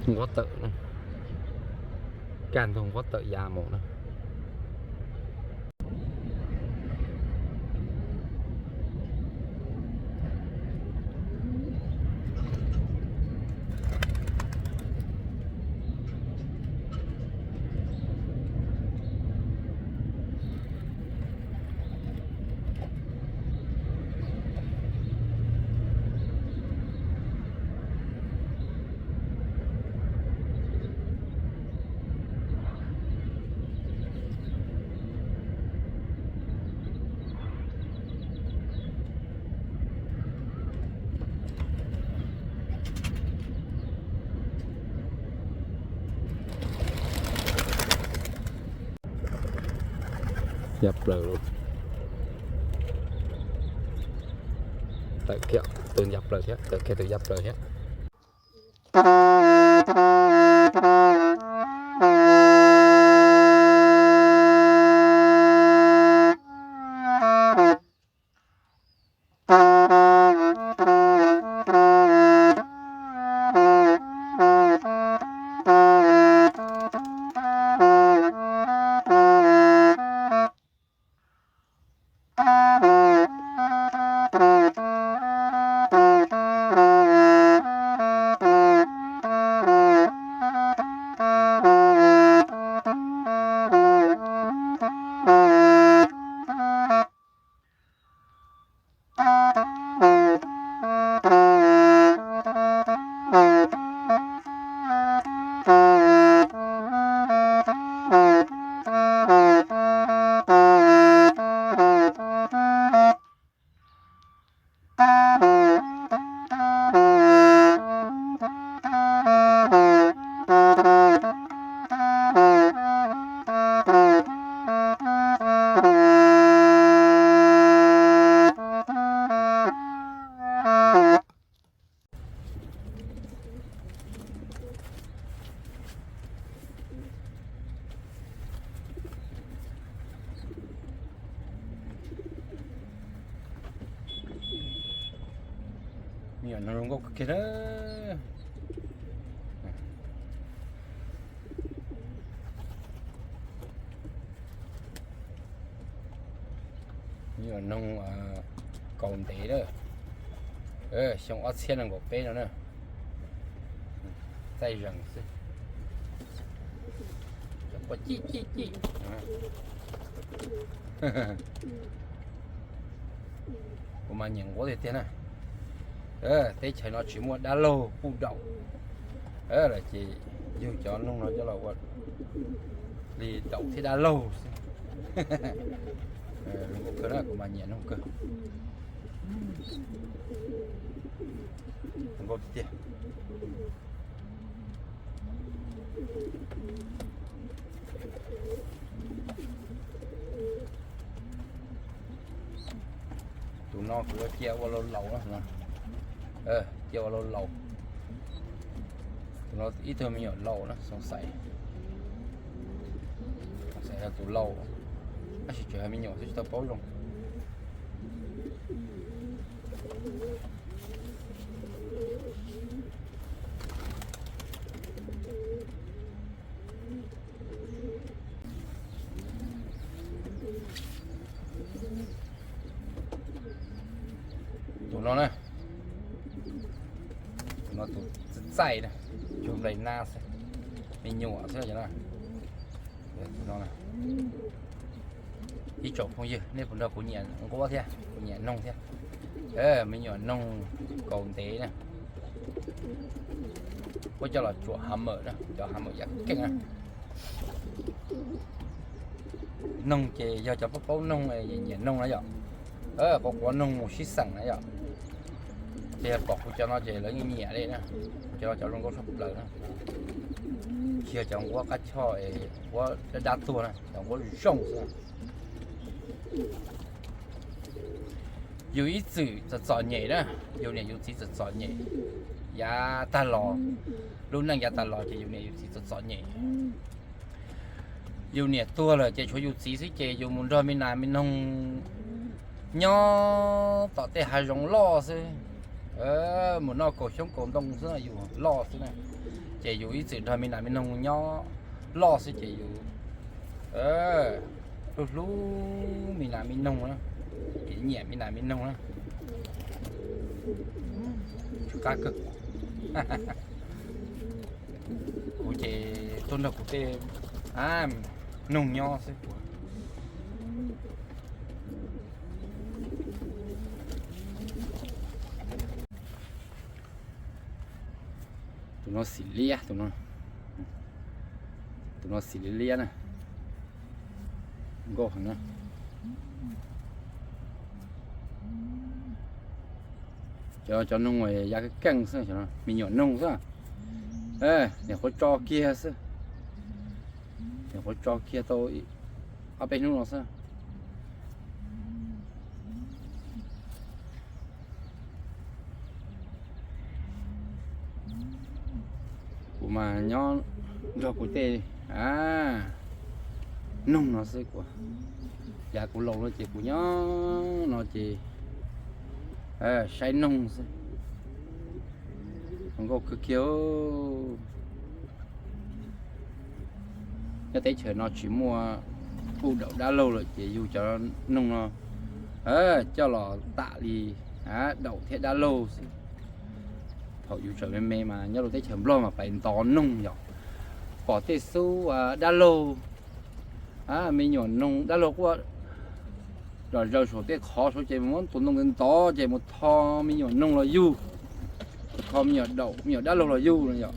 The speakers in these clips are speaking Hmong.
Nquab tawm, kaj ntug nquab tawm ya mus na. Ya plaws lauj. Tawm kiag tus ya plaws thiab, tawm kiag tus ya plaws thiab. Me nyuam noog zoo nkauj kawg kiag na. Me nyuam noog kaus ntev na. Xyoo ob txhiab nees nkaum peb no na. Txaij zees xwb. Cov quaj cij cij cij. Kuv mas nyiam nquab tiag tiag na. Teb chaws no tsis muaj dab laug puj daum lawm ces yug cov noog no coj los ua li daum thiab dab laug xwb. Zoo nkauj kawg na, kuv mas nyiam noog kawg. Zoo nkauj tiag tiag. Tus no kuv yuav cia ua laus laus na. Cia ua laus laus. Tus no ib tug me nyuam laus na, xoov xaiv, xoov xaiv yog tus laus, tab sis tseem yog me nyuam xwb tsis tau paub zoo. Tus no na, tus no tus txaij txaij na, cug nplaim nab xwb, me nyuam xwb no. Ib tsoom phooj ywg, nej puas nrog kuv nyiam nquab thiab kuv nyiam noog thiab? Me nyuam noog kaus ntev na, puab coj los tsuam hav mawm na, cov hav mawm yam keej na. Noog ces yog cov paub paub noog, nyiam noog na yom, quav quav noog mus sib xeem na yom. Ces yog pom kuv cov no ces lawv yeej nyiam li na. Kuv cov no cov zoo nkauj tshaj plaws na, tsis yog cov nquab qab choj, nquab dab dab tuag na, cov nquab zoo xwb. Yus ib txwm txom txom nyem na, yus niam yus txiv txom txom nyem yav tag los, lub neej yav tag los ces yus niam yus txiv txom txom nyem. Yus niam tuag lawm ces tshuav yus txiv xwb ces yus mus nrog me nas me noog nyob tom tej hav zoov loj xwb, mus noj kaus xyoob kaus ntoo xwb yus loj xwb na. Ces yus ib txwm nrog me nas me noog nyob loj xwb ces yus hlub hlub me nas me noog na, ces nyiam me nas me noog na. Qab kawg. Kuv ces tuaj nrog kuv tej noog nyob xwb. Tus no xim liab, tus no xim liab liab na, nkauj heev na. Cov, cov noog ya keej xwb, me nyuam noog xwb. Nyuam qhuav tso kiag xwb, nyuam qhuav tso kiag tau ob peb hnub no xwb. Kuv mas nyob nrog kuv tej noog no xwb, kuv, yav kuv laus no ces kuv nyob no ces saib noog xwb. Nkauj kawg kiag. Nyob teb chaws no tsis muaj puj daum dab laug lawm ces yug cov noog no coj los tam li daum thiab dab laug xwb. Thaum yus tseem me me mas nyob rau teb chaws Nplog mas pais ntov noog yom, pom tej xub dab laug, me nyuam noog dab laug quaj zom zaws saum tej qhov saud ces muab tus ntoo ntawd ntov ces mus tho me nyuam noog los yug, tho me nyuam daum me nyuam dab laug los yug no yom.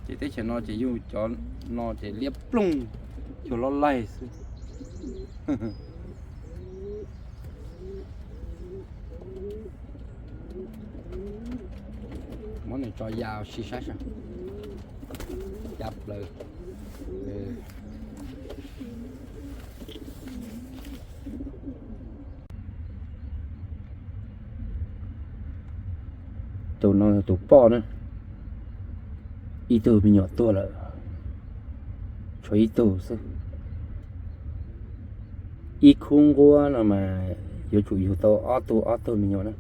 Ces teb chaws no ces yug cov no ces liab ploog, cuag lob laig xwb. Muab nws tso ya ua si saib seb, ya plaws. Tus no yog tus poj na, ib tug me nyuam tuag lawm, tshuav ib tug xwb. Ib khub nquab no mas yuav tsum yug tau ob tug ob tug me nyuam na.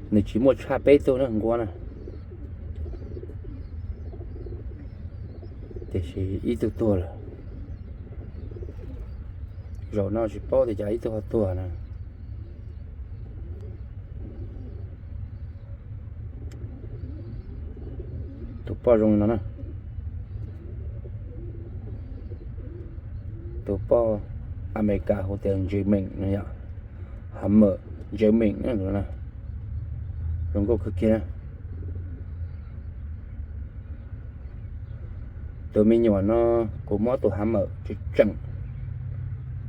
Nws tsis muaj tshaj peb tug na nquab na, tiam sis ib tug tuag lawm. Zaum no tsis paub tias cas ib tug ho tuag na. Tus poj zoo li no na. Tus poj Amelikas hu tias German no yom, Hammer German na, zoo nkauj kawg kiag na. Tus me nyuam no kuv muab tus Hammer tseem tseem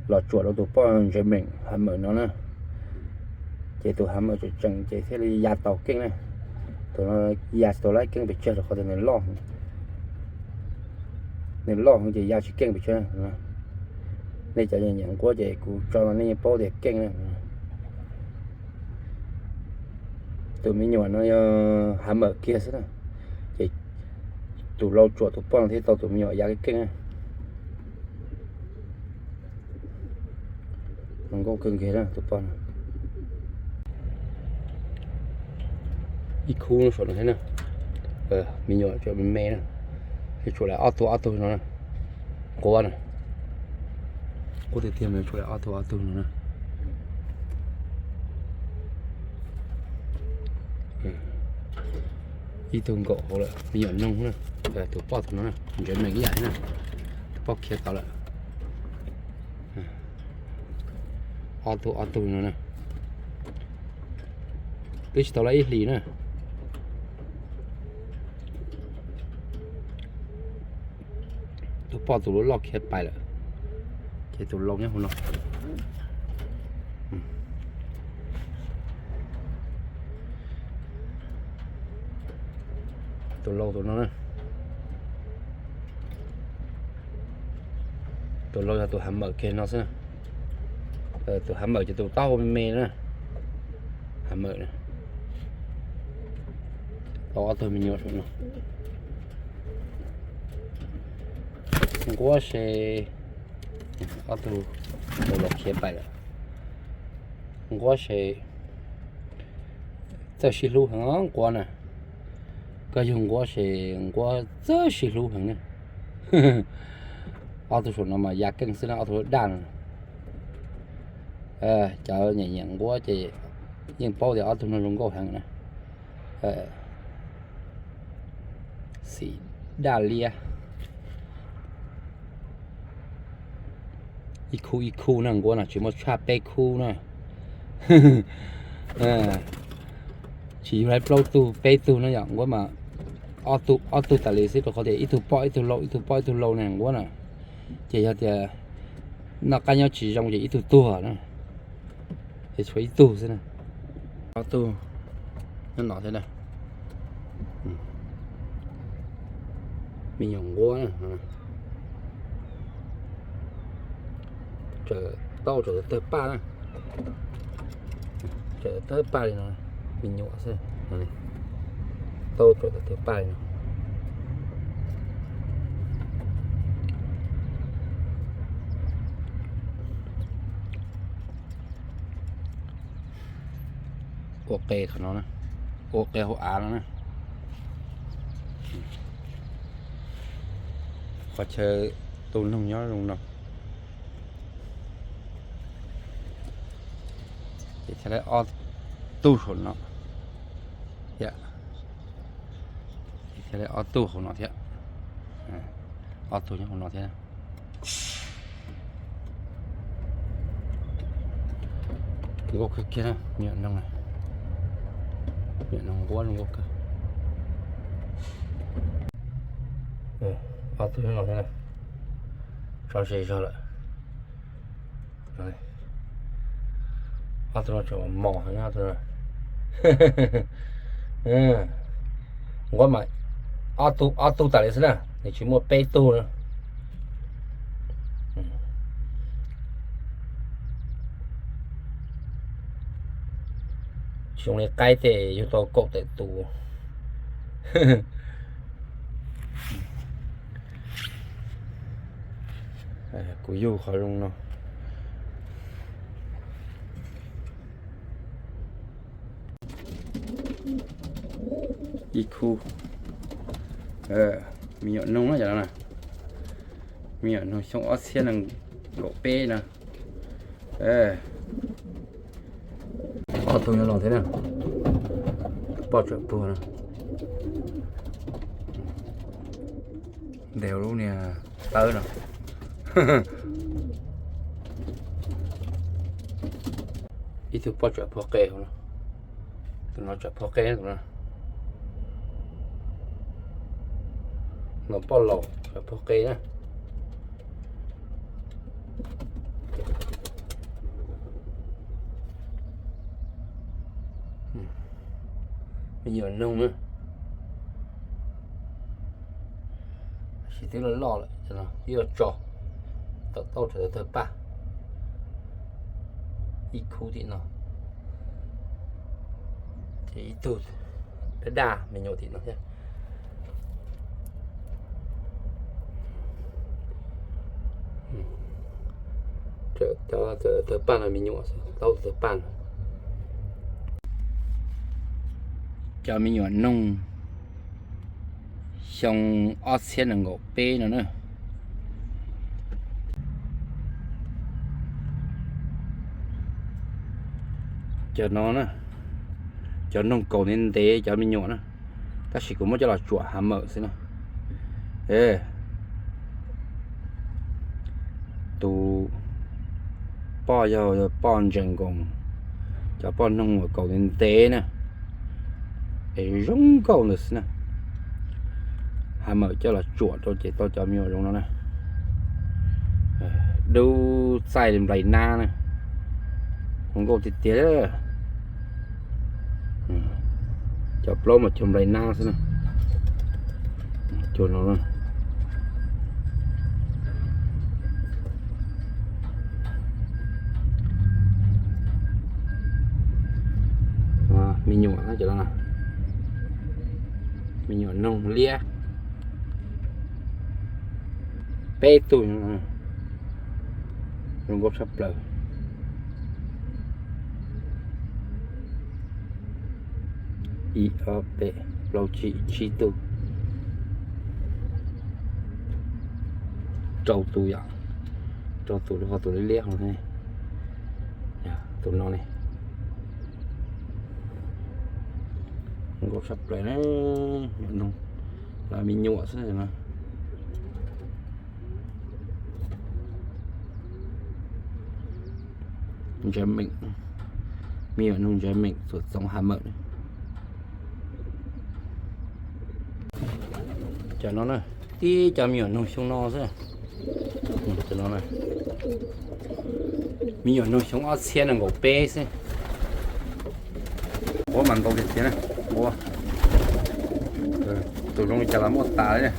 los tsuam rau tus poj German Hammer no na. Ces tus Hammer tseem tseem ces thiaj li ya tau keej na. Tus no ya tsis tau lawm keej pes tsawg rau qhov tias nws loj, nws loj heev ces ya tsis keej pes tsawg. Nej cov nyiam nquab ces kuv tso no nej yeej paub tias keej na. Tus me nyuam no yog Hammer kiag xwb na, ces tus lau tsuam tus poj no thiaj tau tus me nyuam ya keej na. Zoo nkauj kawg nkaus na tus poj no. Ib khub no saum no thiab na, me nyuam tseem me me na, tshuav lawm ob tug ob tug no na, nquab na, nquab tiag tiag mas tshuav lawm ob tug ob tug no na. Ib tug nkaum hauv lawm me nyuam noog na, tus poj tus no na, ntsev meem ib yam thiab na, tus poj khiav tod lawm. Ob tug ob tug no na, twb tsis tau lawm ib hlis na. Tus poj tus loj loj khiav pais lawm, ces tus lau nyob hauv no. Tus lau tus no na, tus lau yog tus Hammer kiag no xwb na. Tus Hammer ces tus taub hau me me na, Hammer na. Tau ob tug me nyuam saum no. Nquab se, ob tug lau los khiav pais lawm. Nquab se Txawj sib hlub heev nquab na. Koj yug nquab ces nquab txawj sib hlub heev ne. Ob tug saum no mas ya keej xwb na, ob tug daj no. Cov nyiam nyiam nquab ces yeej paub tias ob tug no zoo nkauj heev na. Xim daj liab. Ib khub ib khub na, nquab no tsis muaj tshaj peb khub na. Tsis yug li plaub tug peb tug na yom, nquab mas ob tug, ob tug tas li xwb, rau qhov tias ib tug poj ib tug lau, ib tug poj ib tug lau ne nquab na. Ces yog tias noj qab nyob tsis zoo ces ib tug tuag na, ces tshuav ib tug xwb na. Ob tug nyob no thiab na. Me nyuam nquab na, tawm tau tawm tawg paj na, tawm tawg paj li no, me nyuam xwb, tau tawm tawg paj li no. Ua qe qhov no na, ua qe hauv av no na. Qhov chaw tu noog nyob zoo no. Ces thiaj li ob tug hauv no thiab. Thiaj li ob tug hauv no thiab. Ob tug nyob hauv no thiab. Nkauj kawg kiag na, me nyuam noog, me nyuam noog nquab zoo nkauj kawg. Ob tug nyob no thiab na, tso ze zog lawm. Ob tug no tseem mos heev ob tug no. Nquab mas ob tug, ob tug tas li xwb na, nws tsis muaj peb tug na. Tsis zoo li qaib tej yug tau kaum tawm tus. Kuv yug qhov zoo no. Ib khub me nyuam noog na, cov no na, me nyuam noog xyoo ob txhiab nees nkaum peb no. Ob tug nyob no thiab na, poj tsawm puag no. Ntes lub niag tawb no. Ib tug poj tsawm puag qe hauv no, tus no tsawm puag qe tus no. No poj laus tsawm puag qe na. Me nyuam noog na, tab sis twb loj loj lawm, twb yuav tso, tau tawm tawg paj. Ib khub tim no, ces ib tug daj daj me nyuam tim no thiab. Cov tawg paj no me nyuam, tau tawg paj no. Cov me nyuam noog xyoo ob txhiab nees nkaum peb no na. Cov no na, cov noog kaus ntev ntev cov me nyuam na, tab sis kuv muab coj los tsuam hav mawm xwb na. Tus poj yog poj ntsees nkoos, cov poj noog uas kaus ntev ntev na, es zoo nkauj ntawd xwb na. Hav mawm coj los tsuam rau ces tau cov me nyuam zoo no na. Dub txaij li nplais nab na, zoo nkauj tiag tiag. Cov plaub mas cuag nplais nab xwb na. Cuag no na. Me nyuam, me nyuam noog liab, peb tug, zoo nkauj tshaj plaws. Ib ob peb plaub tsib tsib tug, rau tus yom, rau tus, ho tus liab liab hauv ne, tus no ne, nkauj tshaj plaws na, me nyuam xwb no. Ntsav meem, me nyuam noog ntsav meem tuam txoov ha mawm. Cov no na, tib cov me nyuam noog xyoo no xwb. Me nyuam noog xyoo ob txhiab nees nkaum peb xwb. Quav mas ntau tiag tiag na, quav. Tus zoo li cas los muaj tas li.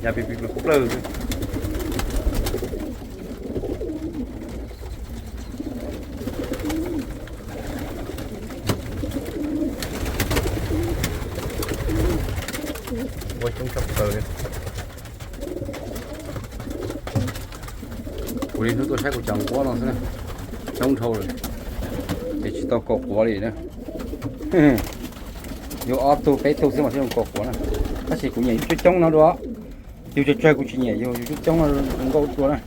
Ya pig pig plawg xwb. Ua coob tshaj plaws li. Kuv niaj hnub tuaj saib kuv cov nquab no xwb na, coob dhau lawm, ces tsis tau kaum quav li na. Yug ob tug peb tug xwb mas thiaj zoo kaum quav na. Tab sis kuv nyiam yug coob coob no dua. Yug tsawg tsawg kuv tsis nyiam, yug yug coob coob no zoo nkauj dua na.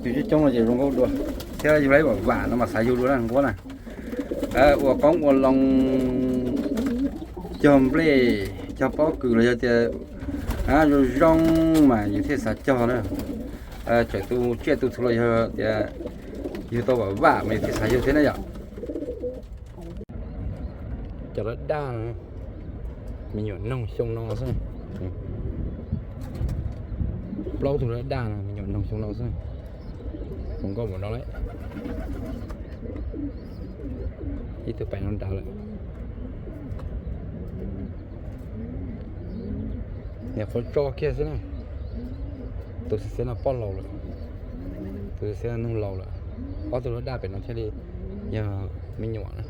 Yug coob coob no ces zoo nkauj dua, thiab yug laib vam vam no mas xav yug dua na nquab na. Ua qoob ua loo, cog nplej cog pob kws los yog tias zoo zoo mas yus thiaj xav cog na. Tseem tu tsiaj tu txhu los yog tias yug tau vam vam mas yus thiaj xav yug thiab na yom. Cov dab daj no, me nyuam noog xyoo no xwb. Plaub tug dab daj no, me nyuam noog xyoo no xwb. Zoo nkauj npaum no lawm. Ib tug pem no nrad lawm. Niam qhuav tso kiag xwb na. Tus xiav xiav no poj laus lawm, tus xiav xiav no noog laus lawm. Ob tug dab daj pem no thiaj li yog me nyuam na.